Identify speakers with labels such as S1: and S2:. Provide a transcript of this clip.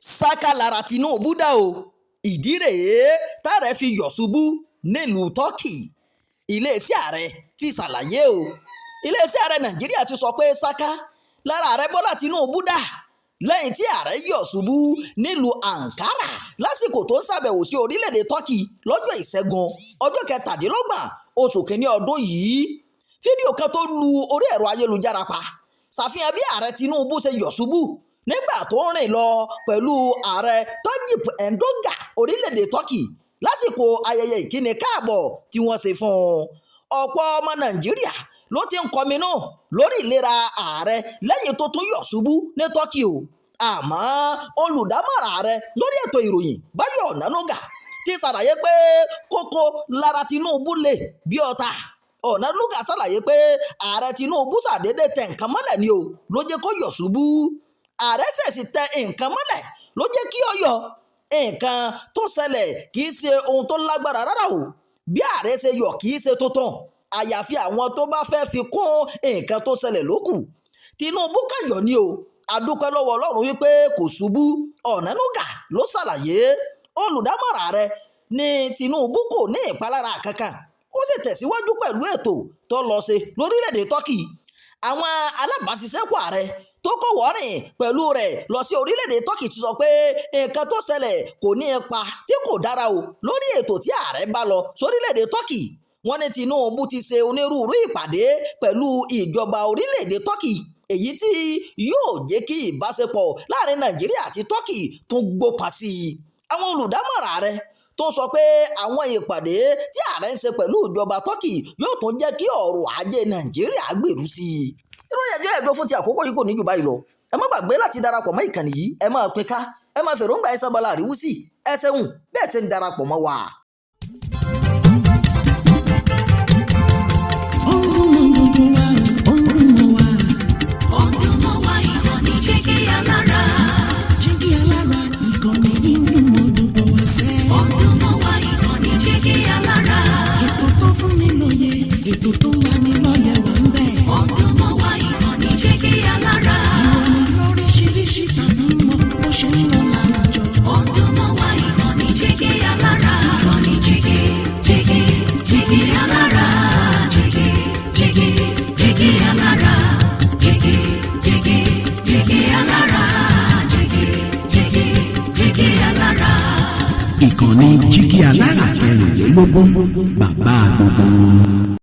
S1: Ṣáká lára Tinubu dá o. Ìdí rèé táàrẹ fi yọ̀ ṣubú nílùú Turkey. Iléeṣẹ́ ààrẹ ti ṣàlàyé o. Iléeṣẹ́ ààrẹ Nàìjíríà ti sọ pé ṣáká lára Ààrẹ Bọ́lá Tinubu dá lẹ́yìn tí ààrẹ yọ̀ ṣubú nílùú Ankara lásìkò tó ń ṣàbẹ̀wò sí orílẹ̀-èdè Turkey lọ́jọ́ Ìṣẹ́gun, ọjọ́ 27 oṣù kínní ọdún yìí. Fídíò kan tó lu orí ẹ̀rọ ayélujára pa ṣàfihàn bí Ààrẹ Tinubu ṣe yọ̀ ṣubú nígbà tó ń rìn lọ pẹ̀lú Ààrẹ Tayyip Erdogan orílẹ̀-èdè Turkey lásìkò ayẹyẹ ìkíni káàbọ̀ tí wọ́n ṣe fún un. Ọ̀pọ̀ ọmọ Nàìjíríà ló ti ń kọminú lórí ìlera ààrẹ lẹ́yìn tó tún yọ̀ ṣubú ní Turkey o. Àmọ́ olùdámọ̀ràn ààrẹ lórí ètò ìròyìn, Báyọ̀ Ọ̀nànúgà, ti ṣàlàyé pé kókó lára Tinubu lè bí ọ̀tá. Ọ̀nànúgà ṣàlàyé pé Ààrẹ Tinubu ṣàdédé tẹ nǹkan mọ́lẹ̀ ni o ló jẹ́ kó yọ̀ ṣubú. Ààrẹ ṣèṣì tẹ nǹkan mọ́lẹ̀ ló jẹ́ kí ó yọ. Nǹkan tó ṣẹlẹ̀ kì í ṣe ohun tó lágbára rárá o. Bí ààrẹ ṣe yọ̀ kì í ṣe tuntun, àyàfi àwọn tó bá fẹ́ fi kún nǹkan tó ṣẹlẹ̀ lókù. Tinubu kàn yọ̀ ni o. A dúpẹ́ lọ́wọ́ Ọlọ́run wípé kò ṣubú, Ọ̀nànúgà ló ṣàlàyé. Olùdámọ̀ràn ààrẹ ní Tinubu kò ní ìpalára kankan, ó sì tẹ̀síwájú pẹ̀lú ètò tó lọ ṣe lórílẹ̀‐èdè Turkey. Àwọn alábàáṣiṣẹ́pọ̀ ààrẹ tó kọ́wọ̀ọ́rìn pẹ̀lú rẹ̀ lọ sí orílẹ̀‐èdè Turkey ti sọ pé nǹkan tó ṣẹlẹ̀ kò ní ipa tí kò dára o lórí ètò tí ààrẹ bá lọ sórílẹ̀‐èdè Turkey. Wọ́n ní Tinubu ti ṣe onírúurú ìpàdé pẹ̀lú ìjọba orílẹ̀‐èdè Turkey, èyí tí yóò jẹ́ kí ìbáṣepọ̀ láàrin Nàìjíríà àti Turkey tún gbópa sí i. Àwọn olùdámọ̀ràn ààrẹ tó sọ pé àwọn ìpàdé tí ààrẹ ń ṣe pẹ̀lú ìjọba Turkey yóò tún jẹ́ kí ọrọ̀ ajé Nàìjíríà gbèrú sí i. Ìròyìn ẹjọ́ ẹ̀dọ́ fún ti àkókò yìí kò ní jù báyìí lọ. Ẹ má gbàgbé láti darapọ̀ mọ́ ìkànnì yìí, ẹ máa pín ká, ẹ máa fèròǹgbà ẹ sábàlá àríwísí. Ẹ ṣeun bẹ́ẹ̀ ṣe ń darapọ̀ mọ́ wa.
S2: Ó ń dún mọ́ gbogbo wa, ó ń dún mọ́ wa.
S3: Ó ń dún mọ́ wa, ìkànnì Jígí Alára.
S2: Jígí Alára, ìkànnì yìí ń dún mọ́ gbogbo wa sẹ́.
S3: Ó ń dún mọ́ wa, ìkànnì Jígí Alára.
S2: Ètò tó fún ni lóye, ètò tó ń lani lọ́yẹ̀ wà ń bẹ̀.
S3: Ó ń dún mọ́ wa, ìkànnì Jígí Alára.
S2: Ìròyìn lóríṣiríṣi tàbí mọ́ bó ṣe ń lọ láwùjọ.
S3: Ó ń dún mọ́ wa, ìkànnì Jígí Alára. Ìkànnì Jígí, Jígí, Jígí Alára. Jígí, Jígí, Jígí Alára. Jígí, Jígí, Jígí Alára. Jígí, Jígí, Jígí Alára.
S4: Ìkànnì Jígí Alára 24, bàbá gbogbo wọn.